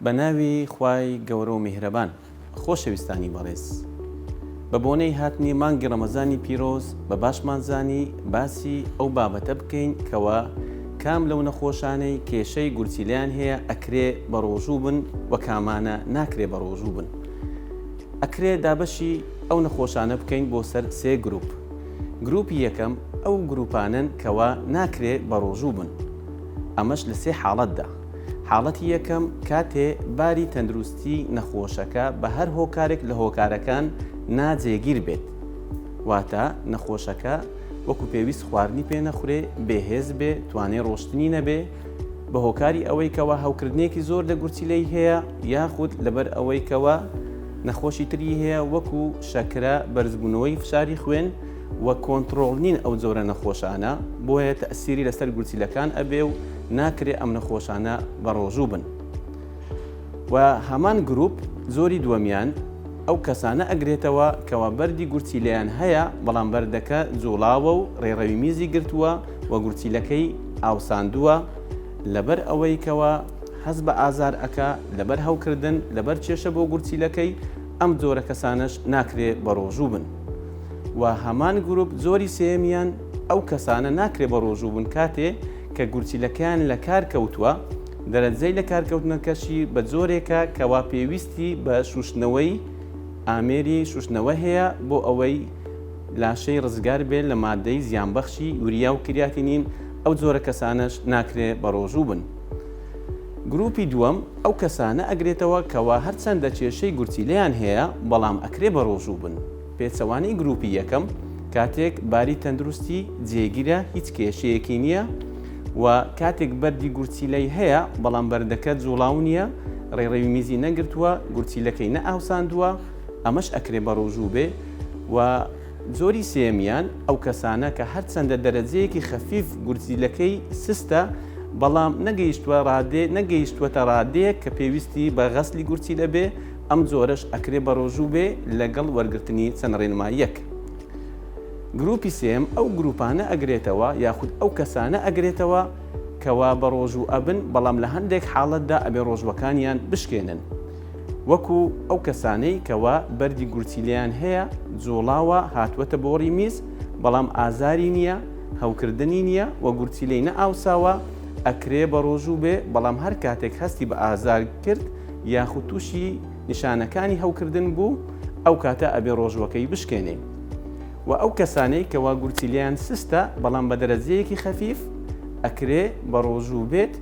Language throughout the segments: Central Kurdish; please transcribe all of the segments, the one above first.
بە ناوی خوای گەورە و میهرەبان. خۆشەویستانی بەڕێز بە بۆنەی هاتنی مانگی ڕەمەزانی پیرۆز بە باشمان زانی باسی ئەو بابەتە بکەین کەوا کام لەو نەخۆشانەی کێشەی گورچیلەیان هەیە ئەکرێ بەڕۆژوو بن و کامانە ناکرێ بەڕۆژوو بن. ئەکرێ دابەشی ئەو نەخۆشانە بکەین بۆ سەر سێ گروپ. گروپی یەکەم ئەو گروپانەن کەوا ناکرێ بەڕۆژوو بن. ئەمەش لە سێ حاڵەتدا. حاڵەتی یەکەم، کاتێ باری تەندروستی نەخۆشەکە بە هەر هۆکارێک لە هۆکارەکان نا جێگیر بێت. واتە نەخۆشەکە وەکو پێویست خواردنی پێ نەخورێ، بێ هێز بێ، توانای ڕۆشتنی نەبێ، بە هۆکاری ئەوەی کەوا هەوکردنێکی زۆر لە گورچیلەی هەیە یاخود لەبەر ئەوەی کەوا نەخۆشی تری هەیە وەکو شەکرە، بەرزبوونەوەی فشاری خوێن و کۆنتڕۆڵ نین ئەو جۆرە نەخۆشانە، بۆیە تەئسیری لەسەر گورچیلەکان ئەبێ و ناکرێ ئەم نەخۆشانە بەڕۆژوو بن. و هەمان گروپ جۆری دووەمیان ئەو کەسانە ئەگرێتەوە کەوا بەردی گورچیلەیان هەیە بەڵام بەردەکە جوڵاوە و ڕێڕەوی میزی گرتووە و گورچیلەکەی ئاوساندووە لەبەر ئەوەی کەوا هەست بە ئازار ئەکا لەبەر هەوکردن لەبەر کێشە بۆ گورچیلەکەی ئەم جۆرە کەسانەش ناکرێ بەڕۆژوو بن. و هەمان گروپ جۆری سێیەمیان ئەو کەسانە ناکرێ بەڕۆژوو بن کاتێ کە گورچیلەکەیان لە کار کەوتووە، دەرەجەی لە کارکەوتنەکەشی بە جۆرێکە کەوا پێویستی بە شوشتنەوەی ئامێری شوشتنەوە هەیە بۆ ئەوەی لاشەی ڕزگار بێت لە مادەی زیانبەخشی یوریا و کریاتینین، ئەو جۆرە کەسانەش ناکرێ بەڕۆژوو بن. گروپی دووەم ئەو کەسانە ئەگرێتەوە کەوا هەرچەندە کێشەی گورچیلەیان هەیە بەڵام ئەکرێ بەڕۆژوو بن، پێچەوانەی گروپی یەکەم کاتێک باری تەندروستی جێگیرە هیچ کێشەیەکی نییە و کاتێک بەردی گورچیلەی هەیە بەڵام بەردەکە جوڵاو نییە ڕێڕەوی میزی نەگرتووە گورچیلەکەی نەئاوساندووە ئەمەش ئەکرێ بەڕۆژوو بێ و جۆری سێیەمیان ئەو کەسانە کە هەرچەندە دەرەجەیەکی خەفیف گورچیلەکەی سستە بەڵام نەگەیشتووە ڕادێ نەگەیشتووەتە ڕادەیەک کە پێویستی بە غەسلی گورچیلە بێ ئەم جۆرەش ئەکرێ بەڕۆژوو بێ لەگەڵ وەرگرتنی چەند ڕێنماییەک. گروپی سێیەم ئەو گروپانە ئەگرێتەوە یاخود ئەو کەسانە ئەگرێتەوە کەوا بەڕۆژوو ئەبن بەڵام لە هەندێک حاڵەتدا ئەبێ ڕۆژوەکانیان بشکێنن وەکو ئەو کەسانەی کەوا بەردی گورچیلەیان هەیە جوڵاوە هاتووەتە بۆڕی میز بەڵام ئازاری نییە هەوکردنی نییە و گورچیلەی نەئاوساوە ئەکرێ بەڕۆژوو بێ بەڵام هەر کاتێک هەستی بە ئازار کرد یاخود تووشی نیشانەکانی هەوکردن بوو ئەو کاتە ئەبێ ڕۆژوەکەی بشکێنێ و ئەو کەسانەی کەوا گورچیلەیان سستە بەڵام بە دەرەجەیەکی خەفیف ئەکرێ بە ڕۆژوو بێت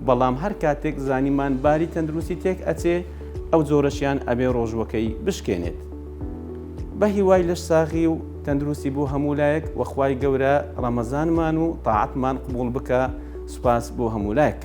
بەڵام هەر کاتێک زانیمان باری تەندروستی تێک ئەچێ ئەو جۆرەشیان ئەبێ ڕۆژوەکەی بشکێنێت. بە هیوای لەش ساغی و تەندروستی بۆ هەموو لایەک وە خوای گەورە ڕەمەزانمان و تاعەتمان قبوڵ بکا سوپاس بۆ هەموو لایەک.